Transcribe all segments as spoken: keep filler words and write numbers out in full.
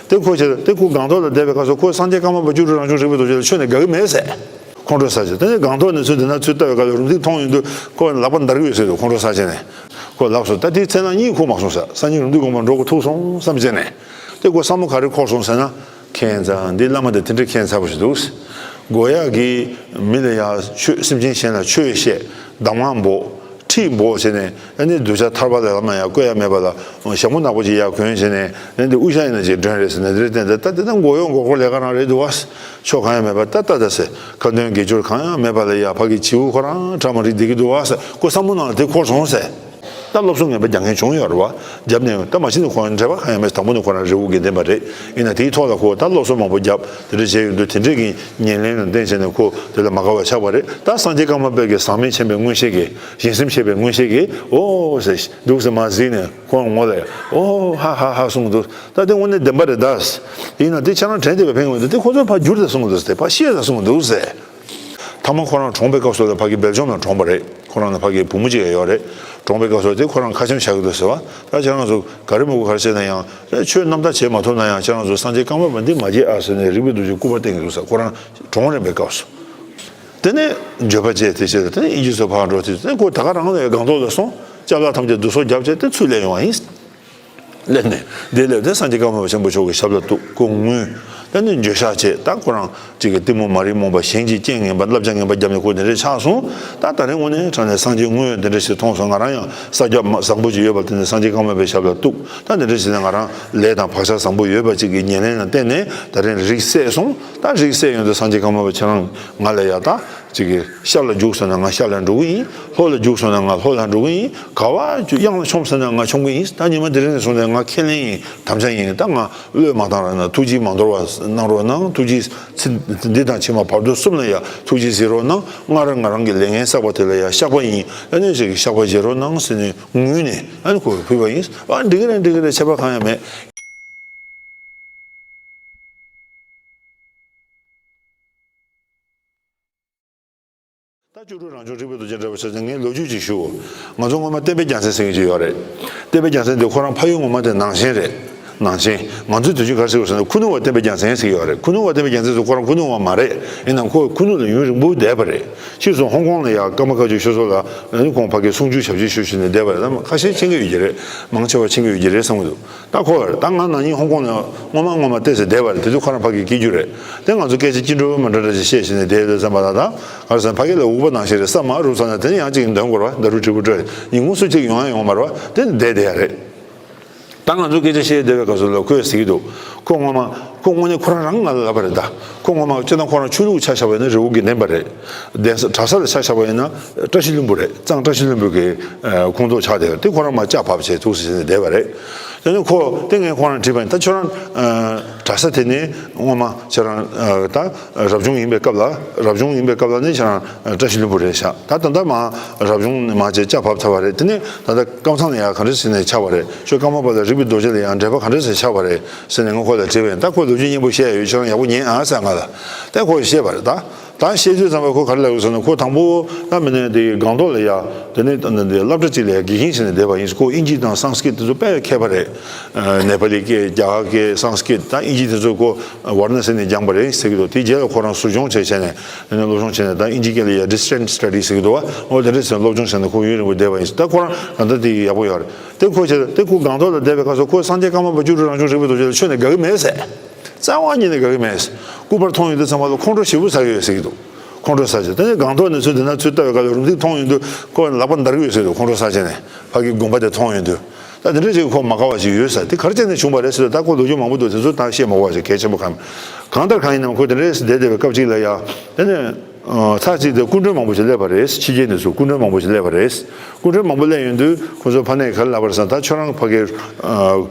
དེ་ཁོ་བྱས་དེ་ཁོ་སྒང་ཐོག་ལ་བསྡད་པའི་སྐབས་སུ་ཁོ་སངས་རྒྱས་ཀརྨ་པ་བཅུ་དྲུག་རང་བྱུང་རིག་པའི་རྡོ་རྗེ་ལ་ཆོས་ནི་དགག་གི་མེད་ཟེར། ཁོང་ཁྲོ་ཟ་བྱས་དེ་ནས་སྒང་ཐོག་ནས་ཚུར་དེ་ན་ཚུར་ལྟ་བའི་སྐབས་ལ་རུམ་བཏེག་མཐོང་ཡོང་དུས་ཁོ་ལག་པ་འདར་གི་ཡོད་ཟེར་དུས་ཁོང་ཁྲོ་ཟ་བྱས་ནས་ཁོ་ལབ་སོང་། ད་དེའི་ཚེ་ན་གཉིད་ཁུག་མ་སོང་ཟེར། སང་ཉིན་རུམ་བཏེག་དགོན་པར་འགྲོ་དགོས་ཐུག་སོང་བསམ་བྱས་ནས་དེ་ཁོ་བསམ་བློ་ག་རེ་འཁོར་སོང་ཟེར་ན། ཁྱད་མཚར། འདི་བླ་མ་དེ་དེ་འདྲ་ཁྱད་མཚར་པོ་ཞིག་འདུག། སྒོ་ཡག་གིས་མི་ལ་ཡ་ཆོས་སེམས་ཅན་གཞན་ལ་ཆོས་བཤད། གདམས་ངག་འབོག། ཁྲིད་འབོག་བྱས་ནས་ཨ་ནི་གདུལ་བྱ་ཐར་པ་ལ་ལམ་ཡ་བཀོད་ཡ་མེད་པ་ལ་ཞྭ་མོ་ནག་པོ་ཅིག་ཡར་གོན་བྱས་ནས་ཨ་ནི་འདི་དབུ་ཞྭ་ཡིན་ན་ཅིག་སྒྲོན་རེད་ཟེར་ནས་འདི་འདྲ་བསྟན་ཏེ། ད་དེ་ན་མགོ་གཡོག་མགོ་སྐོར་ལས་ཀ་རང་རེད་འདུག་བ། ཆོ་གང་ཡང་མེད་པ་ད་ད་ད་ཟེར། ཁ་འདོན་དགེ་སྦྱོར་གང་ཡང་མེད་པ་ལ་ཡ་ཕ་གི་བྱིའུ་ཁོ་རང་ཁྲ་མ་རིག་བསྡད་ཀྱི་འདུག་བ་ཟེར། ཁོ་བསམ་བློ་ནང་ལ་དེ་འཁོར་སོང་ཟེར། ད་སློབ་གསོ་ངན་པ་རྒྱག་མཁན་བྱུང་ཡོད་རེད་བ། རྒྱབ་ནས་ད་མ་གཞི་ནས་ཁོ་འབྲེལ་བ་གང་ཡང་མེད། དང་པོ་ནས་ཁོ་རང་རི་བོ་དགེ་ལྡན་པ་རེད། ཡིན་ན་དེའི་ཐོག་ལ་ཁོ་ད་སློབ་གསོ་མང་པོ་བརྒྱབ་དེ་འདྲ་བྱས་ཡོང་དུས་དེ་འདྲས་ཀྱི་ཉེར་ལེན་ལ་བརྟེན་བྱས་ནས་ཁོ་དེ་ལ་མ་དགའ་བ་ཆགས་པ་རེད། ད་སངས་རྒྱས་ཀརྨ་པ་གི་ཟག་མེད་མཁྱེན་པའི་མངོན་ཤེས་ཀྱིས་ཞེན་སེམས་ཆེ་བའི་མངོན་ཤེས་ཀྱིས་ཨོ་ཟེར་འདུག་ཟེར་མ་གཟིགས་ནས་ཁོ་ངོ་ལ་ཨོ་ཧ་ཧ་ཧ་གསུངས་འདུག། ད་དེ་དངོས་གནས་བདེན་པ་རེད་ད། ཡིན་ན་དེ་ཁྱེད་རང་དྲན་བསྡད་པའི་ཕན་ཡོན་འདུག། དེ་ཁོ་ཚོ་ཕར་བསྒྱུར་ཏེ་གསུངས་འདུག་ཟེར། ཕར་བཤད་ལ་གསུངས་འདུག་ཟེར། ཐ་མ་ཁོ་རང་གྲོངས་པའི་སྐབས་སུ་ལ་ཕ་གི་སྦེལ་ཇམ་ལ་གྲོངས་པ་རེད། ཁོ་རང་ལ་ཕ་གི་བུ་མོ་གཅིག་ཡང་ཡོད་རེད། གྲོངས་པའི་སྐབས་སུ་དེ་ཁོ་རང་ཁ་ཆེམས་བཞག་གི་འདུག་ཟེར་བ། ད་ཁྱེད་རང་ཚོ་ག་རེ་མི་དགོས་ག་རེ་བྱས་ན་ཡང་ཆོས་རྣམ་དག་བྱེད་མ་ཐུབ་ན་ཡང་ཁྱེད་རང་ཚོ་སངས་རྒྱས་ཀརྨ་པ་འདི་མ་བརྗེད་ཨ་ཟེར་ནས་རིག་པའི་རྡོ་རྗེ་སྐུར་པ་བསྟན་གྱི་འདུག་ཟེར། ཁོ་རང་གྲོངས་རན་པའི་སྐབས་སུ། དེ་ནས་འགྱོད་པ་སྐྱེས་ཏེ་བྱས་དེ་ནས་དབྱིན་ཇི་ཚོ་ཕར་འགྲོ་དུས་དེ་ཁོ་ད་ག་རང་ལ་སྒང་ཏོག་ལ་སོང་། ཅ་ལག་ཐམས་ཅད་བསྡུ་གསོག་བརྒྱབ་བྱས་དེ་ཚུར་སླེབས་ཡོང་བ་ཡིན། སླེབས་ནས་འདི་སླེབས་ཏེ་སངས་རྒྱས་ཀརྨ་པ་ཆེན་པོ་མཆོག་གི་ཞབས་ལ་གཏུགས། ཁོ་ངུས། ད་ནི་འགྱོད་བཤགས་བྱས། ད་ཁོ་རང་གཅིག་གི་གཏི་མུག་མ་རིག་རྨོངས་པ་གཞན་གྱི་རྐྱེན་ངན་པ་བསླབ་བྱ་ངན་པ་བརྒྱབ་ནས་ཁོ་འདི་འདྲས་ཆགས་སོང་། ད་ད་རིང་དངོས་གནས་དྲང་གནས་སངས་རྒྱས་དངོས་འདི་འདྲས་ཞིག་མཐོང་སོང་། ང་རང་ཡང་ས་རྒྱ་མ་བཟང་པོ་ཅིག་ཡོད་པ་དེ་ནས་སངས་རྒྱས་ཀརྨ་པའི་ཞབས་ལ་གཏུགས། ད་འདི་འདྲས་ཞིག་ནས་ང་རང་ལས་དང་བག་ཆགས་བཟང་པོ་ཡོད་པ་ཅིག་གི་ཉེར་ལེན་ལ་བརྟེན་ནས་ད་རིང་རིགས་སད་སོང་། ད་རིགས་སད་ཡོང་དུས་སངས་རྒྱས་ཀརྨ་པ་ཁྱེད་རང་ང་ལ་ཡ་ད་ཅིག་གི་ཤར་ལ་རྒྱུགས་སོང་ན་ང་ཤར་ལ་འགྲོ་གི་ཡིན། ལྷོ་ལ་རྒྱུགས་སོང་ན་ང་ལྷོ་ལ་འགྲོ་གི་ཡིན། ག་བ་གཡང་ལ་མཆོངས་སོང་ན་ང་མཆོང་གི་ཡིན། ད་ཉི་མ་འདི་རིང་ནས་བཟུང་སྟེ་ང་ཁས་ལེན་ཡིན། དམ་བཅའ་ཡིན། ད་ང་བློས་མ་བཏང་རོགས་གནང་། ཐུགས་རྗེས་མ་འདོར་བ་གནང་རོགས་གནང་། ཐུགས་རྗེས་ཚེ་འདི་དང་ཕྱི་མ་བར་དོ་གསུམ་ལ་ཡ་ཐུགས་རྗེས་གཟིགས་རོགས་གནང་། སྔར་ང་རང་གི་ལས་ངན་བསགས་པ་དེ་ལ་ཡ་བཤགས་པ་ཡིན། ཨ་ནི་ཞིག་གི་བཤགས་པ་བཞེས་རོགས་གནང་ཟེར་ནས་ངུས་ནས་ཨ་ནི་ཁོ་ཕུལ་བ་ཡིན། ཨ་འགྲིག་གི་རེད། འགྲིག་གི་རེད། ཁྱད་པར་གང་ཡང་མེད། ད་བཅུ་དྲུག་རང་བྱུང་རིག་པའི་རྡོ་རྗེ་འདྲ་བོ་ཆ་ཚང་ངས་ལོ་རྒྱུས་ཅིག་ཞུ། ང་ཚོ་སྔོན་མ་བསྟན་པའི་རྒྱལ་མཚན་ཟེར་མཁན་ཅིག་ཡོད་རེད། བསྟན་པའི་རྒྱལ་མཚན་དེ་ཁོ་རང་ཕ་ཡུལ་ངོ་མ་དེ་ནང་ཆེན་རེད། ནང་ཆེན། ང་ཚོའི་དུས་ཆེན་ག་རེ་ཟེར་དགོས་ཟེར་ན་ཁུ་ནུ་བ་བསྟན་པའི་རྒྱལ་མཚན་ཟེར་གྱི་ཡོད་རེད། ཁུ་ནུ་བ་བསྟན་པའི་རྒྱལ་མཚན་ཟེར་ཁོ་རང་ཁུ་ནུ་བ་མ་རེད། ཡིན་ནའང་ཁོ་ཁུ་ནུ་ལ་ཡུན་རིང་པོ་བསྡད་པ་རེད། ཕྱིས་སུ་ཧོང་ཀོང་ལ་ཡ་ཀརྨ་བཀའ་བརྒྱུད་ཆོས་ཚོགས་ལ་ཨ་ནི་ཁོང་ཕ་གིར་གསུང་ཆོས་ཞབས་ཕྱི་ཞུ་ཞུས་ནས་བསྡད་པ་རེད། ད་ཁ་ཤས་མཁྱེན་གྱི་ཡོད་ཀྱི་རེད། མང་ཆེ་བ་མཁྱེན་གྱི་ཡོད་ཀྱི་རེད་བསམ་གྱི་འདུག། ད་ཁོ་ལ་ད་ང་ན་ནིང་ཧོང་ཀོང་ལ་སྔོན་མ་སྔོན་མ་བལྟས་ཟེར་བསྡད་པ་རེད། དེ་དུས་ཁོ་རང་ཕ་གིའི་སྐད་སྒྱུར་རེད། དེ་ང་ཚོ་སྐད་ཆ་སྐྱིད་འགྲོ་མི་འདྲ་འདྲ་ཞིག་བཤད་བྱས་ནས་བསྡད་ཡོད་བསམ་པ་ལ། ད་ག་རེ་ཟེར་ན་ཕ་གི་ལ་འུག་པ་ནང་བཞིན་རེད། ས་མ་རུབ་ཚར་ན་དེ་ནས་ཡང་གཅིག་འདོན་དགོས་རེད་བ། ད་རུ་དྲིལ་བུ་སྤྲོད་ཉིན་གུང་སུ་གཅིག་ཡོང་ཡ་ཡོང་མ་རེད་བ། དེ་ནས་བསྡད་བསྡད་ཡ་རེད། ད་ང་ཚོ་སྐད་ཆ་བཤད་བསྡད་པའི་སྐབས་སུ་ལ་ཁོས་ཟེར་གྱི་འདུག། ཁོ་སྔོན་མ་ཁོ་དངོས་གནས་ཁོ་རང་རང་ང་ལ་ལབ་པ་རེད་ད། ཁོ་སྔོན་མ་སྤྱིར་བཏང་ཁོ་རང་ཆོས་ལུགས་ཆ་བཞག་པ་ཡིན་ན་རི་བོ་དགེ་ལྡན་པ་རེད། གདན་ས་གྲྭ་ས་ལ་ཆ་བཞག་པ་ཡིན་ན་བཀྲ་ཤིས་ལྷུན་པོ་རེད། གཙང་བཀྲ་ཤིས་ལྷུན་པོ་གི་ཁོངས་གཏོགས་ཆགས་བསྡད་ཡོད། དེ་ཁོ་རང་མར་ལྕགས་ཕབ་བྱས་ཐུགས་སུ་ཆེ་ནས་བསྡད་པ་རེད། དེ་ནས་ཁོ་དེ་ངས་ཁོ་རང་དྲིས་པ་ཡིན། ད་ཁྱོད་རང་གྲྭ་ས་དེ་ནས་སྔོན་མ་ཁྱེད་རང་ད་རབ་བྱུང་ཡིན་པའི་སྐབས་ལ་རབ་བྱུང་ཡིན་པའི་སྐབས་ལ་ནི་ཁྱེད་རང་བཀྲ་ཤིས་ལྷུན་པོ་རེད་ཤག། ད་ད་ལྟ་མ་རབ་བྱུང་མ་བྱས་ལྕགས་ཕབ་ཚར་བ་རེད། དེ་ནས་ད་ལྟ་ཀམ་ཚང་ལ་ཡང་ག་འདྲ་ཟེར་ནས་ཆགས་པ་རེད། ཁྱོད་ཀརྨ་པ་ལ་རིག་པའི་རྡོ་རྗེ་ལ་ཡང་འབྲེལ་བ་ག་འདྲ་ཟེར་ཆགས་པ་རེད་ཟེར་ནས་ངས་ཁོ་ལ་དྲིས་པ་ཡིན། ད་ཁོ་ལོ་རྒྱུས་སྙན་པོ་བཤད་ཡོད། ཁྱོད་རང་ཡག་པོ་ཉན་ཨ་ཟེར་ང་ལ། ད་ཁོས་བཤད་པ་རེད་ད། ད་བཤད་དུས་ཙམ་པ་ཁོ་ག་རེ་ལབ་ཡོད་ཟེར་ན། ཁོ་དང་པོ་ད་མི་ནས་དེ་སྒང་ཏོག་ལ་ཡ་དེ་ནས་ད་ནི་དེ་སློབ་གྲྭ་གཅིག་ལ་ཡ་དགེ་རྒན་བྱས་ནས་བསྡད་པ་ཡིན། ཁོ་དབྱིན་ཇི་དང་སཾ་སྐྲྀཏ་དེ་ཚོ་དཔེ་མཁས་པ་རེད། ཨ་ནེ་པ་ལི་སྐད། རྒྱ་གར་སྐད། སཾ་སྐྲྀཏ། ད་དབྱིན་ཇི་དེ་ཚོ་ཁོ་ཝཱ་ར་ཎ་སི་ནས་སྦྱངས་པ་རེད་ཟེར་གྱི་འདུག། དེའི་རྗེས་ལ་ཁོ་རང་ཟུར་སྦྱོང་བྱས་བྱས་ནས་དེ་ནས་སློབ་སྦྱོང་བྱས་ནས་ད་དབྱིན་ཇི་སྐད་ལ་ཡ་ཌི་སི་ཊེན་སི་སི་ཊ་ཌི་ཟེར་གྱི་འདུག་བ། འོ་དེ་འདྲ་བྱས་ནས་སློབ་སྦྱོང་བྱས་ནས་ཁོ་ཡུན་རིང་པོ་བསྡད་པ་ཡིན། ད་ཁོ་རང་ད་ལྟ་དེ་ཡག་པོ་ཡོད་རེད། དེ་ཁོ་བྱས་དེ་ཁོ་སྒང་ཏོག་ལ་བསྡད་པའི་སྐབས་སུ་ཁོ་སངས་རྒྱས་ཀརྨ་པ་བཅུ་དྲུག་རང་བྱུང་རིག་པའི་རྡོ་རྗེ་ལ་ཆོས་ནི་དགག་གི་མེད་ཟེར། རྩ་བ་ཉིད་ནས་དགའ་གི་མེད། སྐུ་པར་མཐོང་ཡོང་དུས་ཚང་མ་ལ་ཁོང་ཁྲོ་ཞེ་པོ་ཟ་གི་ཡོད་ཟེར་གྱི་འདུག། ཁོང་ཁྲོ་ཟ་བྱས་དེ་ནས་སྒང་ཐོག་ནས་ཚུར་དེ་ན་ཚུར་ལྟ་བའི་སྐབས་ལ་རུམ་ཐིག་མཐོང་ཡོང་དུས་ཁོ་ལག་པ་འདར་གི་ཡོད་ཟེར་གྱི་འདུག། ཁོང་ཁྲོ་ཟ་བྱས་ནས་ཕ་གི་དགོན་པ་དེ་མཐོང་ཡོང་དུས། ད་དེ་འདྲ་ཞིག་ཁོ་མ་དགའ་བ་ཞིག་ཡོད་ཟེར། དེ་ག་རེ་བྱས་ནས་བྱུང་བ་རེད་ཟེར་དུས། ད་ཁོ་ལོ་རྒྱུས་མང་པོ་འདུག། དེ་ཚོ་ད་བཤད་མ་དགོས་པ་ཞིག་གལ་ཆེན་པོ་གང་། གང་ལྟར་གང་ཡིན་ནའང་ཁོ་དེ་འདྲ་བསྡད་བསྡད་པའི་སྐབས་ཅིག་ལ་ཡ་དེ་ནས། ཨ། ཚར་གཅིག་དེ་སྐུ་མགྲོན་མང་པོ་ཞིག་སླེབས་པ་རེད། ཕྱི་རྒྱལ་ནས་ཚུར་སྐུ་མགྲོན་མང་པོ་ཞིག་སླེབས་པ་རེད། སྐུ་མགྲོན་མང་པོ་སླེབས་ཡོང་དུས་ཁོ་ཚོ་ཕ་ནས་ག་རེ་ལབ་པ་རེད་ཟེར་ན། ད་ཁྱོད་རང་ཕ་གིར། ཨ།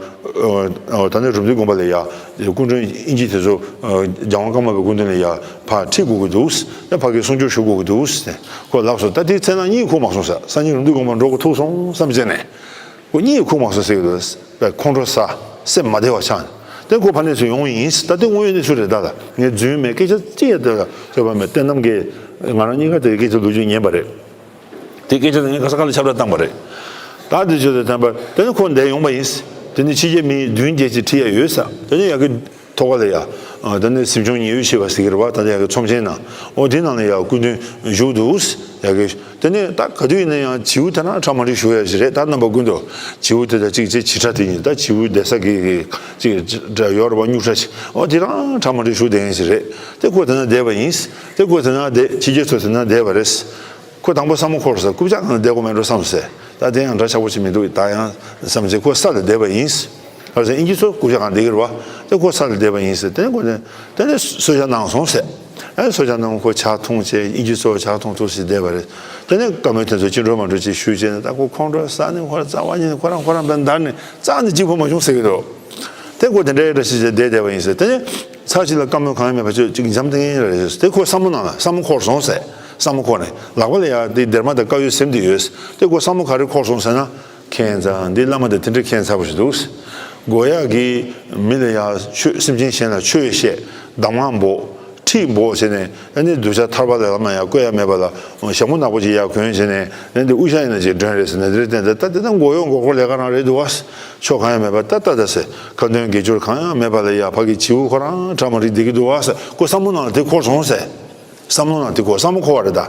ཨ། ད་ནི་རུམ་བཏེག་དགོན་པ་ལ་ཡ་སྐུ་མགྲོན་དབྱིན་ཇི་དེ་ཚོ། ཨ། རྒྱལ་དབང་ཀརྨ་པའི་སྐུ་མདུན་ལ་ཡ་ཕར་ཁྲིད་དགོས་ཀྱི་འདུག། ད་ཕ་གིར་གསུང་ཆོས་ཞུ་དགོས་ཀྱི་འདུག་ཟེར་ཁོ་ལབ་སོང་། ད་དེའི་ཚེ་ན་གཉིད་ཁུག་མ་སོང་ཟེར། སང་ཉིན་རུམ་བཏེག་དགོན་པར་འགྲོ་དགོས་ཐུག་སོང་བསམ་བྱས་ནས། ཁོ་གཉིད་ཁུག་མ་སོང་ཟེར་གྱི་འདུག། ཁོང་ཁྲོ་ཟ། སེམས་མ་བདེ་བ་ཆགས་ནས། དེ་ཁོ་ཕ་ནས་ཚུར་ཡོང་ཡིན། ད་དེ་དངོས་ཡོད་གནས་ཚུལ་རེད། ད་ལ་ངས་རྫུན་མེད། སྐད་ཆ་གཅིག་ཡང་དེ་ལ་བརྗོད་པ་མེད། བསྟན་རྣམ་གྱིས་ང་རང་གཉིས་ཀ་དེ་སྐད་ཆ་ལོ་རྒྱུས་ཉན་པ་རེད། དེ་སྐད་ཆ་དེ་ངས་ག་ས་ག་ལ་ཁྱབ་བསྒྲགས་བཏང་པ་རེད། ད་དེ་ཆོས་དེ་བསྟན་པ་དེ་ནི་ཁོ་འདིར་ཡོང་པ་ཡིན། དེ་ནས་ཕྱི་རྒྱལ་མི་བདུན་བརྒྱད་ཅིག་ཁྲིད་ཡ་ཡོད་ས། དེ་ནས་ཡ་གི་ཐོག་ཁ་ལ་ཡ། ཨ། དེ་ནས་གཟིམ་ཆུང་ཉི་འོད་ཞེས་པ་ཟེར་གི་རེད་བ། ད་ལྟ་ཡ་གི་ཚོམས་ཆེན་ནང་། ཨོ་དེ་ནང་ལ་ཡ་སྐུ་མདུན་བཞུགས་འདུག་ཡ་གི། དེ་ནས་ད་ག་དུས་ཡིན་ན་ཡང་བྱིའུ་དེ་རང་གྲ་མ་འགྲིག་བཞུགས་ཡ་ཞིག་རེད། ད་རྣམ་པ་ཀུན་ཏུ་བྱིའུ་དེ་དང་གཅིག་ཅིག་བྱིའུ་ཁྲ་དེ་ཡིན། ད་བྱིའུ་བསྡད་ས་གི་གི་ཅིག་འདྲ་ཡོད་རེད་བ། སྨྱུག་ཁྲ་ཞིག་ཨོ་དེ་རང་གྲ་མ་འགྲིག་བཞུགས་བསྡད་མཁན་ཞིག་རེད། དེ་ཁོ་དེ་ན་བསྡད་པ་ཡིན། དེ་ཁོ་དེ་ན་བསྡད། ཕྱི་རྒྱལ་ཚོ་དེ་ན་བསྡད་པ་རེད། ཁོ་དང་པོ་ས་མོ་འཁོར་ས། རྐུབ་བཀྱག་སྒང་ལ་བསྡད་དགོས་མེད་འགྲོ་བསམ་ཟེར། ད་དེ་ཡང་འདྲ་ཆགས་པོ་ཅིག་མི་འདུག་ད་ཡང་བསམ་ཚེ་ཁོ་ས་ལ་བསྡད་པ་ཡིན། ཨ་ཟེར། ཨིན་ཇི་ཚོ་རྐུབ་བཀྱག་སྒང་བསྡད་ཀྱི་རེད་བ། དེ་ཁོ་ས་ལ་བསྡད་པ་ཡིན་ཟེར། དེ་ནས་ཁོ་དེ་དེ་ནས་གསོལ་ཇ་གནང་སོང་ཟེར། ཨ་གསོལ་ཇ་གནང་། ཁོ་ཇ་འཐུང་བྱས། ཨིན་ཇི་ཚོ་ཇ་འཐུང་ཐུག་ཟེར་བསྡད་པ་རེད། དེ་ནས་བཀའ་མོལ་དེ་ཚོ་ཅི་འགྲོ་མ་འགྲོ་ཅིག་ཞུས་བྱས་ནས། ད་ཁོ་ཁོང་ཁྲོ་ཟ་ནས་ཁོ་རང་རྩ་བ་ཉིད་ནས་ཁོ་རང་ཁོ་རང་བས་འདར་ནས་རྩ་ནས་སྐྱིད་པོ་མ་བྱུང་ཟེར་གྱི་འདུག་དེ་ཁོ་དེ་འདྲའི་འདྲ་ཞིག་བྱས་བསྡད་བསྡད་པ་ཡིན་ཟེར། དེ་ནས་ཚར་གཅིག་ལ་བཀའ་མོལ་གང་ཡང་མེད་པ་ཅིག་འཇམ་ཐིང་ཐིང་རེད་ཟེར། དེ་ཁོ་ས་མོ་ནང་ལ་ས་མོ་འཁོར་སོང་ཟེར། ས་མོ་འཁོར་ནས་ལག་པ་ལ་ཡ་དེ་སྡེར་མ་དང་དཀར་ཡོལ་ཟེམ་དེ་ཡོད། དེ་ཁོ་ས་མོ་ག་རེ་འཁོར་སོང་ཟེར་ན། ཁྱད་མཚར། འདི་བླ་མ་དང་དེ་འདྲའི་ཁྱད་མཚར་པོ་ཞིག་འདུག་དགོས་ཡག་གི་མི་ལ་ཡ་ཆོས། སེམས་ཅན་གཞན་ལ་ཆོས་བཤད། གདམས་ངག་འབོག་ཁྲིད་འབོག་བྱས་ནས། ཨ་ནི་གདུལ་བྱ་ཐར་པ་ལ་ལམ་ཡང་བཀོད་ཡ་མེད་པ་ལ། ཞྭ་མོ་ནག་པོ་ཅིག་ཡར་གོན་བྱས་ནས། ཨ་ནི་དབུ་ཞྭ་ཡིན་ན་ཅིག་སྒྲོན་རེད་ཟེར་ནས། དེ་འདྲ་བསྟན་ཏེ། ད་དེ་ད་མགོ་གཡོག་མགོ་སྐོར་ལས་ཀ་རང་རེད་འདུག་བ། ཆོ་གང་ཡང་མེད་པ། ད་ད་ད་ཟེར། ཁ་འདོན་དགེ་སྦྱོར་གང་ཡང་མེད་པ་ལ་ཡ་ཕ་གི་བྱིའུ་ཁོ་རང་གྲ་མ་འགྲིག་བསྡད་ཀྱི་འདུག་བ་ཟེར། ཁོ་ས་མོ་ནང་ལ་དེ་འཁོར་སོང་ཟེར། བསམ་བློ་ནང་དེ་ཁོ་བསམ་བློ་འཁོར་བ་རེད། ད་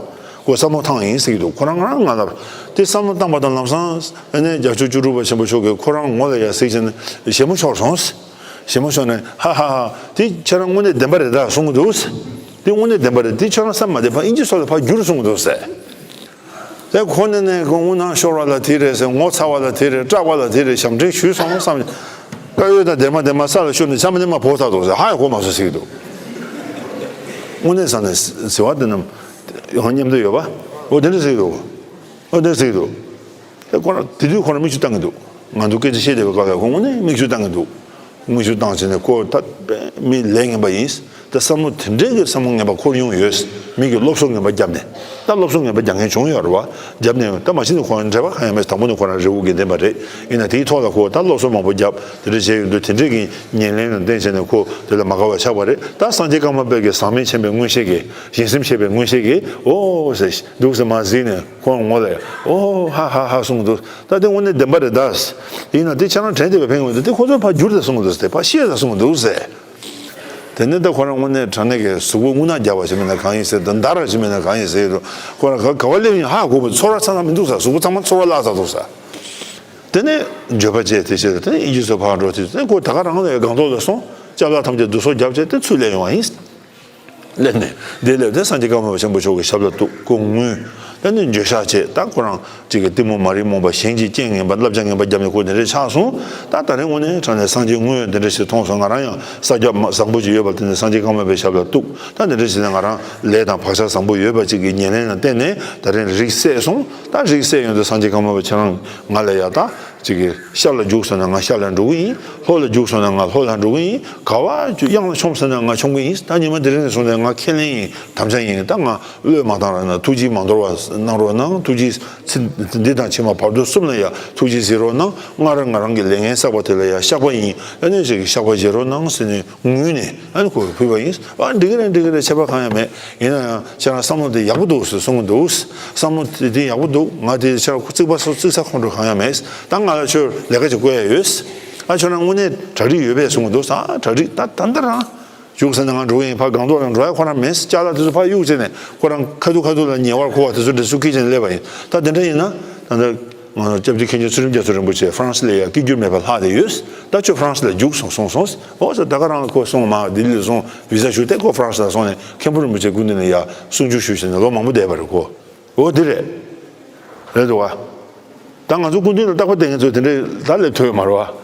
ཁོ་བསམ་བློ་བཏང་ཡིན་ཟེར་གྱི་འདུག་ཁོ་རང་ང་རང་ང་ལ་དེ་བསམ་བློ་བཏང་པ་དང་། ལམ་སང་ཨ་ནི་རྒྱལ་མཆོག་བཅུ་དྲུག་པ་ཆེན་པོ་མཆོག་གིས་ཁོ་རང་ངོ་ལ་ཡ་གཟིགས་བྱས་ནས། ཞྭ་མོ་ཤོར་སོང་། ཞྭ་མོ་ཤོར་ནས། ཧ་ཧ་ཧ། དེ་ཁྱེད་རང་དངོས་གནས་བདེན་པ་རེད་ད་གསུང་གི་འདུག་དེ་དངོས་གནས་བདེན་པ་རེད། དེ་ཁྱེད་རང་བསམ་མ་བདེ་ཕར་ཨིན་ཇི་ཚོ་ལ་ཕར་བསྒྱུར་གསུང་གི་འདུག་ཟེར། དེ་ཁོ་ནས་ནས་ཁོ་དངུལ་ནང་ཤོར་བ་ལ་དེ་རེད་ཟེར། ངོ་ཚ་བ་ལ་དེ་རེད། སྐྲག་པ་ལ་དེ་རེད། ཞབས་འདྲེན་ཞུས་སོང་བསམ། དཀར་ཡོལ་དང་སྡེར་མ་དེ་མར་ས་ལ་ཤོར་ནས་ཆམ་པ་ནས་མར་བོར་ཚར་འདུག་ཟེར། ཧ་ཡང་གོ་མ་སོང་ཟེར་གྱི་འདུག་དངོས་གནས་བསམ་ནས་ཟེར་བ་དེ་རྣམས་ཡང་མཉམ་དུ་ཡོད་པ། འོ་དེ་འདྲ་ཟེར་གྱི་འདུག་འོ་དེ་འདྲ་ཟེར་གྱི་འདུག་དེ་ཁོ་རང་དེ་དུས་ཁོ་རང་མིག་ཆུ་བཏང་གི་འདུག་ང་ཚོ་སྐད་ཆ་བཤད་བསྡད་པའི་སྐབས་ལ་ཁོ་དངོས་གནས་མིག་ཆུ་བཏང་གི་འདུག་མིག་ཆུ་བཏང་བྱས་ནས། ཁོ་ད་མི་ལས་ངན་པ་ཡིན། ད་བསམ་བློ་དེ་འདྲའི་གི་བསམ་བློ་ངན་པ་འཁོར་མྱོང་ཡོད། མི་གི་སློབ་གསོ་ངན་པ་བརྒྱབ་ནས། ད་སློབ་གསོ་ངན་པ་རྒྱག་མཁན་བྱུང་ཡོད་རེད་བ། བརྒྱབ་ནས་ད་མ་གཞི་ནས་ཁོ་འབྲེལ་བ་གང་ཡང་མེད། དང་པོ་ནས་ཁོ་རང་རི་བོ་དགེ་ལྡན་པ་རེད། ཡིན་ན་དེའི་ཐོག་ལ་ཁོ་ད་སློབ་གསོ་མང་པོ་བརྒྱབ། དེ་འདྲ་བྱས་ཡོང་དུས་དེ་འདྲའི་གི་ཉེར་ལེན་ལ་བརྟེན་བྱས་ནས་ཁོ་དེ་ལ་མ་དགའ་བ་ཆགས་པ་རེད། ད་སངས་རྒྱས་ཀརྨ་པ་གི་ཟག་མེད་མཁྱེན་པའི་མངོན་ཤེས་ཀྱིས། ཞེན་སེམས་ཆེ་བའི་མངོན་ཤེས་ཀྱིས། འོ་ཟེར་འདུག་ཟེར་མར་གཟིགས་ནས། ཁོ་ངོ་ལ་ཡ་ཨོ་ཧ་ཧ་ཧ་གསུང་གི་འདུག་ད་དེ་དངོས་གནས་བདེན་པ་རེད་ད། ཡིན་ན་དེ་ཁྱེད་རང་དྲན་བསྡད་པའི་ཕན་ཡོན་དེ། དེ་ཁོ་ཚོས་ཕར་བསྒྱུར་ཏེ་གསུང་གི་འདུག་ཟེར། ཕར་བཤད་ལ་གསུང་གི་འདུག་ཟེར། དེ་ནས་ད་ཁོ་རང་དངོས་གནས་དྲང་གནས་ཀྱི་གཟུགས་པོ་རྔུལ་ནག་བརྒྱབ་པ་ཞིག་མིན་ན་གང་ཡིན་ཟེར་དང་། འདར་བ་ཞིག་མིན་ན་གང་ཡིན་ཟེར་དུས། ཁོ་རང་ག་ག་བ་སླེབས་ཡིན་ཧ་གོ་བ། ཚོར་བ་ཚང་ཚང་མི་འདུག་ཟེར། གཟུགས་པོ་ཚང་མ་ཚོར་བ་བརླག་ཚར་འདུག་ཟེར། དེ་ནས་འགྱོད་པ་སྐྱེས་ཏེ་བྱས། དེ་ནས་ཨིན་ཇི་ཚོ་ཕར་འགྲོ་དུས། དེ་ནས་ཁོ་ད་ག་རང་ལ་སྒང་ཏོག་ལ་སོང་། ཅ་ལག་ཐམས་ཅད་བསྡུ་གསོག་བརྒྱབ་བྱས་དེ་ཚུར་སླེབས་ཡོང་བ་ཡིན། སླེབས་ནས་འདི་སླེབས་ཏེ་སངས་རྒྱས་ཀརྨ་པ་ཆེན་པོ་མཆོག་གི་ཞབས་ལ་གཏུགས། ཁོ་ངུས། ད་ནི་འགྱོད་བཤགས་བྱས། ད་ཁོ་རང་གཅིག་གི་གཏི་མུག་མ་རིག་རྨོངས་པ་གཞན་གྱི་རྐྱེན་ངན་པ་བསླབ་བྱ་ངན་པ་བརྒྱབ་ནས་ཁོ་དེ་འདྲས་ཆགས་སོང་། ད་ད་རིང་དངོས་གནས་དྲང་གནས་སངས་རྒྱས་དངོས་དེ་འདྲ་ཞིག་མཐོང་སོང་། ང་རང་ཡང་ས་རྒྱ་བཟང་པོ་ཅིག་ཡོད་པ་དེ་ནས་སངས་རྒྱས་ཀརྨ་པའི་ཞབས་ལ་གཏུགས། ད་དེ་འདྲ་ཞིག་ནས་ང་རང་ལས་དང་བག་ཆགས་བཟང་པོ་ཡོད་པ་ཅིག་གི་ཉེར་ལེན་ལ་བརྟེན་ནས་ད་རིང་རིགས་སད་སོང་། ད་རིགས་སད་ཡོང་དུས་སངས་རྒྱས་ཀརྨ་པ་ཁྱེད་རང་ང་ལ་ཡ་ད། གཅིག་གིས་ཤར་ལ་རྒྱུགས་སོང་ན་ང་ཤར་ལ་འགྲོ་གི་ཡིན། ལྷོ་ལ་རྒྱུགས་སོང་ན་ང་ལྷོ་ལ་འགྲོ་གི་ཡིན། ག་བ་གཡང་ལ་མཆོངས་སོང་ན་ང་མཆོང་གི་ཡིན། ད་ཉི་མ་འདི་རིང་ནས་བཟུང་སྟེ་ང་ཁས་ལེན་ཡིན། དམ་བཅའ་ཡིན། ད་ང་བློས་མ་བཏང་རོགས་གནང་། ཐུགས་རྗེས་མ་འདོར་བ་གནང་རོགས་གནང་། ཐུགས་རྗེས་ཚེ་འདི་དང་ཕྱི་མ་བར་དོ་གསུམ་ལ་ཡ་ཐུགས་རྗེས་གཟིགས་རོགས་གནང་། སྔར་ང་རང་གི་ལས་ངན་བསགས་པ་དེ་ལ་ཡ་བཤགས་པ་ཡིན། ཨ་ནི་ཅིག་གིས་བཤགས་པ་བྱེད་རོགས་གནང་ཟེར་ནས་ངུས་ནས། ཨ་ནི་ཁོ་ཕུལ་བ་ཡིན། ཨ་འགྲིག་གི་རེད། འགྲིག་གི་རེད། ཁྱད་པར་གང་ཡང་མེད། ཡིན་ན་ཡང་ཁྱེད་རང་བསམ་བློ་དེ་ཡག་པོ་འདུག་ཟེར་གསུང་གི་འདུག་བསམ་བློ་དེ་དེ་ཡག་པོ་འདུག་ང་དེ་ཁྱེད་རང་རྩིག་པ་སོགས་རྩིག་ས་ཁོང་ཁྲོ་གང་ཡང་མེད། ད་ང་ལ་ཁྱོད་ལས་ཀ་ཅིག་བསྐོ་ཡ་ཡོད། ཨ་ཁྱོད་རང་དངོས་གནས་གྲ་སྒྲིག་ཡོད་པས་གསུང་གི་འདུག་ཨ་གྲ་སྒྲིག་ད་ད་ལྟ་རང་རྒྱུགས་ཟེར་ན་ང་འགྲོ་གི་ཡིན། ཕར་སྒང་ཏོག་ལ་འགྲོ་ཡ་ཁོ་རང་མེད། ཅ་ལག་དེ་ཚོ་ཕར་གཡུགས་བྱས་ནས་ཁོ་རང་ཁ་ཐུག་ཁ་ཐུག་ལ་ཉེ་བར་མཁོ་བ་དེ་ཚོ་འདྲ་སུ་སྐད་ཆ་ནས་སླེབས་པ་ཡིན། ད་དེ་འདྲ་ཡིན་ན། ད་ལྟ་ང་ཚོ་སྐྱབས་རྗེ་མཁན་ཆེན་ཚུལ་ཁྲིམས་རྒྱ་མཚོ་རིན་པོ་ཆེ་ཧྥ་རན་སི་ལ་ཡ་སྐད་སྒྱུར་མེད་པར་ལྷག་བསྡད་ཡོད། ད་ཁྱོད་ཧྥ་རན་སི་ལ་རྒྱུགས་སོང་གསུངས་སོང་། འོ་ཟེར། ད་ག་རང་ལ་ཁོ་སོང་མ་ལྡི་ལི་ལ་སོང་བི་ཟ་ཞུ་སྟེ་ཁོ་ཧྥ་རན་སི་ལ་སོང་ནས་མཁན་པོ་རིན་པོ་ཆེ་སྐུ་མདུན་ལ་ཡ་གསུང་ཆོས་ཞུས་བྱས་ནས་ལོ་མང་པོ་བསྡད་པ་རེད་ཁོ། འོ་དེ་རེད། རེད་འདུག་བ། ད་ང་ཚོ་སྐུ་མདུན་ལ་རྟག་པར་བསྡད་མཁན་ཚོ་དེ་འདྲའི་ད་སླེབས་ཐུབ་ཡོད་མ་རེད་བ།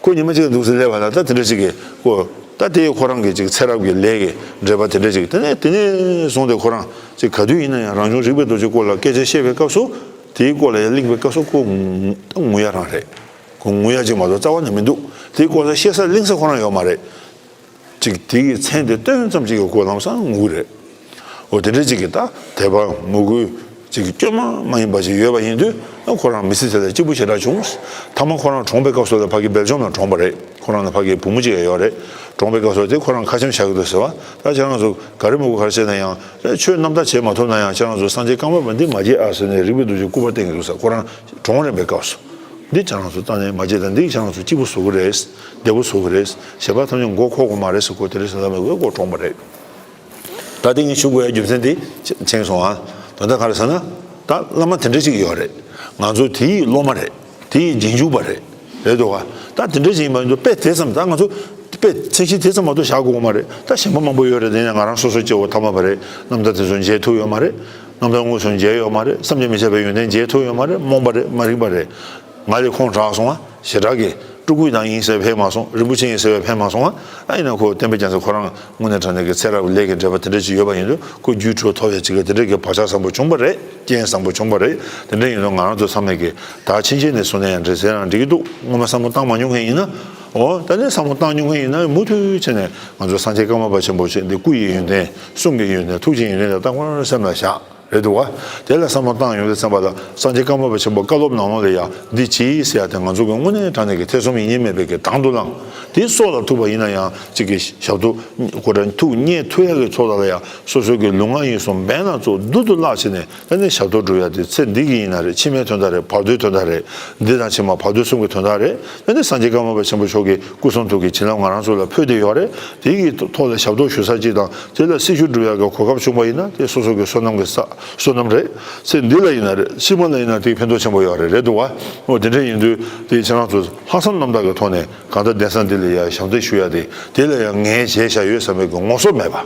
ཁོ་ཉི་མ་གཅིག་ལ་འདུག་སེ་སླེབས་པ་ལ་ད་དེ་འདྲ་ཞིག་གིས་ཁོ། ད་དེ་ཁོ་རང་གི་ཅིག་ཚེ་རབས་ཀྱི་ལས་ཀྱི་འབྲེལ་བ་དེ་འདྲ་ཞིག་དེ་ནས་དེ་ནས་བཟུང་སྟེ་ཁོ་རང་ཅིག་ག་དུས་ཡིན་ན་ཡང་རང་བྱུང་རིག་པའི་རྡོ་རྗེ་སྐོར་ལ་སྐད་ཆ་བཤད་པའི་སྐབས་སུ། དེའི་སྐོར་ལ་ཡང་གླེང་བའི་སྐབས་སུ་ཁོ་ངུ་ད་ངུ་ཡ་རང་རེད། ཁོ་ངུ་ཡ་ཅིག་མ་གཏོགས་རྩ་བ་ནས་མི་འདུག་དེའི་སྐོར་ལ་བཤད་ས་གླེང་ས་ཁོ་རང་ཡོད་མ་རེད། ཅིག་དེ་གི་མཚན་དེ་བཏོན་ཙམ་ཅིག་གི་སྐོར་ལམ་སང་ངུ་གི་རེད། འོ་དེ་འདྲ་ཅིག་གི་ད་དད་པ་མོས་གུས་ཅིག་གི་སྐྱོན་མ་མ་ཡིན་པ་ཅིག་ཡོད་པ་ཡིན་དུས། ཨ་ཁོ་རང་མི་ཚེ་དེ་ལ་སྐྱིད་པོ་ཞེ་དྲག་བྱུང་། ཐ་མ་ཁོ་རང་གྲོངས་པའི་སྐབས་སུ་ལ་ཕ་གི་སྦེལ་ཇམ་ལ་གྲོངས་པ་རེད། ཁོ་རང་ལ་ཕ་གི་བུ་མོ་ཅིག་ཡང་ཡོད་རེད། གྲོངས་པའི་སྐབས་སུ་དེ་ཁོ་རང་ཁ་ཆེམས་བཞག་གི་འདུག་ཟེར་བ། ད་ཁྱེད་རང་ཚོ་ག་རེ་མོས་གུས་ག་རེ་བྱས་ན་ཡང་། ཆོས་རྣམ་དག་བྱེད་མ་ཐུབ་ན་ཡང་ཁྱེད་རང་ཚོ་སངས་རྒྱས་ཀརྨ་པ་འདི་མ་བརྗེད་ཨ་ཟེར་ནས་རིག་པའི་རྡོ་རྗེ་སྐུ་པར་བསྟན་གི་འདུག་ཟེར། ཁོ་རང་གྲོངས་རན་པའི་སྐབས་སུ། འདི་ཁྱེད་རང་ཚོ་ལྟ་ནས་མ་བརྗེད་དང་། འདི་ཁྱེད་རང་ཚོ་སྐྱིད་པོ་བཟོ་གི་རེད། བདེ་པོ་བཟོ་གི་རེད། གཞན་པ་ཐམས་ཅད་མགོ་འཁོར་དགོས་མ་རེད་ཟེར། ཁོ་དེ་རིང་ཟེར་ལ་མེད་པའི་མགོ་འཁོར་བ་རེད། ད་དེ་ངས་ཞུ་དགོས་ཡ་རྒྱུ་མཚན་དེ་མཁྱེན་སོང་ཨ། ད་ལྟ་ག་རེ་ཟེར་ན། ད་བླ་མ་དེ་འདྲ་ཅིག་ཡོད་རེད། ང་ཚོ་དེའི་སློབ་མ་རེད། དེའི་རྗེས་འཇུག་པ་རེད། རེད་འདུག་ག་ད་དེ་འདྲ་ཅིག་ཡིན་པ་ཡིན་དུས་དཔེ་དེ་ཙམ། ད་ང་ཚོ་དཔེ་ཚད་གཞི་དེ་ཙམ་མ་གཏོགས་བཞག་དགོས་མ་རེད། ད་གཞན་པ་མང་པོ་ཡོད་རེད། དེ་ཡང་ང་རང་སོ་སོ་སྐྱེ་བོ་ཐ་མལ་པ་རེད། རྣམ་ཐར་དེ་ཚོ་མཇལ་ཐུབ་ཡོད་མ་རེད། རྣམ་ཐར་དངོས་སུ་མཇལ་ཡོད་མ་རེད། བསམ་གྱིས་མི་ཁྱབ་པའི་ཡོན་ཏན་མཇལ་ཐུབ་ཡོད་མ་རེད། རྨོངས་པ་རེད། མ་རིག་པ་རེད། ང་ལས་ཁོང་དྲག་སོང་ཨ། ཞེ་དྲག་གི་སྤྲུལ་སྐུ་དང་ཡིན་ཟེར་ཕེབས་མ་སོང་། རིན་པོ་ཆེ་ཡིན་ཟེར་བས་ཕེབས་མ་སོང་ཨ། ཨ་ཡིན་ན་ཁོ་སྟོན་པ་རྒྱལ་མཚན་ཁོ་རང་དངོས་གནས་དྲང་གནས་ཀྱི་ཚེ་རབས་ལས་ཀྱི་འབྲེལ་བ་དེ་འདྲ་ཅིག་ཡོད་པ་ཡིན་དུས། ཁོ་རྒྱུད་གྲོལ་ཐོབ་ཡ་ཅིག་གི་དེ་འདྲ་གི་བག་ཆགས་བཟང་པོ་བྱུང་བ་རེད། རྐྱེན་བཟང་པོ་བྱུང་བ་རེད། དེ་འདྲ་ཡིན་དུས་ང་རང་ཚོ་ཚང་མས་ཀྱི་ད་ཕྱིན་ཆད་ནས་བཟུང་ནས་ཡང་འདྲ་ཟེར་རང་འགྲིག་གི་འདུག་སྔོན་མ་བསམ་བློ་བཏང་མ་མྱོང་མཁན་ཡིན་ན། འོ་ད་ནས་བསམ་བློ་བཏང་མྱོང་མཁན་ཡིན་ན་མུ་མཐུད་བྱས་ནས་ང་ཚོ་སངས་རྒྱས་ཀརྨ་པ་ཆེན་པོ་ཞིག་འདི་སྐུ་ཡི་ཡོན་ཏན། གསུང་གི་ཡོན་ཏན། ཐུགས་ཀྱི་ཡོན་ཏན་དེ་ད་ཁོ་རང་སེམས་ལ་བཞག་རེད་འདུག་བ། དེ་ལ་བསམ་བློ་བཏང་ཡོང་དུས་ཙམ་པ་ལ་སངས་རྒྱས་ཀརྨ་པ་ཆེན་པོ་བཀའ་སློབ་ནང་ལོགས་ལ་ཡང་འདི་གྱིས་ཟེར་ཡ་དེ་ང་ཚོ་གི་དངོས་གནས་དྲང་གནས་ཀྱི་ཐེ་ཚོམ་ཡིན་གཉིས་མེད་པའི་གི་དང་དུ་བླངས། དེ་སྲོག་ལ་ཐུག་པ་ཡིན་ན་ཡང་གཅིག་གི་ཞབས་ཏོག་ཁོ་རང་ཐུགས་མཉེས་ཐུབ་ཡ་གི་ཚོགས་དག་ལ་ཡང་སོ་སོ་གི་ལུས་ངག་ཡིད་གསུམ་འབེན་ལ་ཚོགས་རྡུལ་དུ་བརླག་བྱས་ནས། ཨ་ནི་ཞབས་ཏོག་སྒྲུབ་ཡ་དེ་ཚེ་འདི་གི་ཡིན་ན་རེད། ཕྱི་མའི་དོན་དག་རེད། བར་དོའི་དོན་དག་རེད། འདི་དང་ཕྱི་མ་བར་དོ་གསུམ་གྱི་དོན་དག་རེད། ཨ་ནི་སངས་རྒྱས་ཀརྨ་པ་ཆེན་པོ་མཆོག་གི་སྐུ་གསུང་ཐུགས་ཀྱི་བྱིན་རླབས་ང་རང་ཚོ་ལ་འཕོས་ཏེ་ཡོད་རེད། དེ་གི་ཐོག་ལ་ཞབས་ཏོག་ཞུ་ས་གཅིག་དང་། དེ་ལ་སྲི་ཞུ་སྒྲུབ་ཡ་གི་གོ་སྐབས་བྱུང་བ་ཡིན་ན་དེ་སོ་སོ་གི་བསོད་ནམས་ཀྱི་ས་བསོད་ནམས་རེད། ཚེ་འདི་ལ་ཡིན་ན་རེད། ཕྱི་མ་ལ་ཡིན་ན་དེའི་ཕན་ཐོགས་ཆེན་པོ་ཡོད་རེད། རེད་འདུག་བ། འོ་དེ་འདྲ་ཡིན་དུས་དེ་ཁྱེད་རང་ཚོ་ལྷག་བསམ་རྣམ་དག་གི་ཐོག་ནས་གང་ལྟར་གདན་ས་འདི་ལ་ཡ་ཞབས་འདེགས་ཞུ་ཡ་དེ། དེ་ལ་ཡང་ངས་བྱས་བཞག་ཡོད་བསམ་པའི་གི་ངོ་སོ་མེད་པ།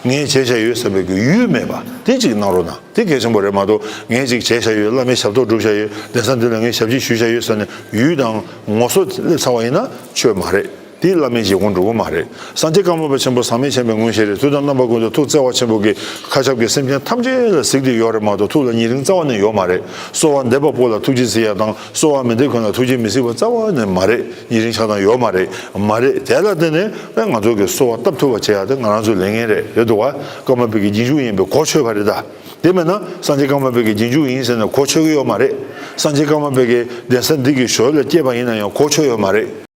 ངས་བྱས་བཞག་ཡོད་བསམ་པའི་གི་ཡུལ་མེད་པ་དེ་གཅིག་གནང་རོགས་གནང་། དེ་གལ་ཆེན་པོ་རེད་མ་གཏོགས། ངས་ཅིག་བྱས་བཞག་ཡོད། བླ་མའི་ཞབས་ཏོག་སྒྲུབ་བཞག་ཡོད། གདན་ས་འདི་ལ་ངས་ཞབས་ཕྱི་ཞུས་བཞག་ཡོད་ཟེར་ནས་ཡུལ་དང་ངོ་སོ་སླེབས་ཚར་བ་ཡིན་ན་ཆོས་མ་རེད། དེ་བླ་མའི་བཞེད་དགོངས་འགྲུབ་ཀྱི་མ་རེད། སངས་རྒྱས་ཀརྨ་པ་ཆེན་པོ་ཟག་མེད་མཁྱེན་པའི་ངོ་ཤེས་རེད། དུས་དང་རྣམ་པ་ཀུན་ཏུ་ཐུགས་བརྩེ་བ་ཆེན་པོ་གིས་མཁའ་ཁྱབ་ཀྱི་སེམས་ཅན་ཐམས་ཅད་ལ་གཟིགས་ཏེ་ཡོད་རེད་མ་གཏོགས། ཐུགས་ལ་ཉེ་རིང་རྩ་བ་ནས་ཡོད་མ་རེད། གསོལ་བ་འདེབས་པ་པོ་ལ་ཐུགས་རྗེས་གཟིགས་ཡ་དང་། གསོལ་བ་མི་འདེབས་མཁན་ལ་ཐུགས་རྗེས་མི་གཟིགས་པ་རྩ་བ་ནས་མ་རེད། ཉེ་རིང་ཆགས་སྡང་ཡོད་མ་རེད། མ་རེད། དེ་ལ་བརྟེན་ནས་ང་ཚོ་གི་གསོལ་བ་བཏབ་ཐུབ་པ་བྱེད་ཡ་དེ་ང་རང་ཚོའི་ལས་འགན་རེད། རེད་འདུག་བ། ཀརྨ་པའི་གི་རྗེས་འཇུག་ཡིན་པས་གོ་ཆོད་པ་རེད་ད། དེ་མིན་ན་སངས་རྒྱས་ཀརྨ་པའི་གི་རྗེས་འཇུག་ཡིན་ཟེར་ནས་གོ་ཆོད་ཀྱི་ཡོད་མ་རེད། སངས་རྒྱས་ཀརྨ་པའི་གི་གདན་ས་འདི་གི་ཞོལ་ལ་སྐྱེས་པ་ཡིན་ན་ཡང་གོ་ཆོད་ཡོད་མ་རེད།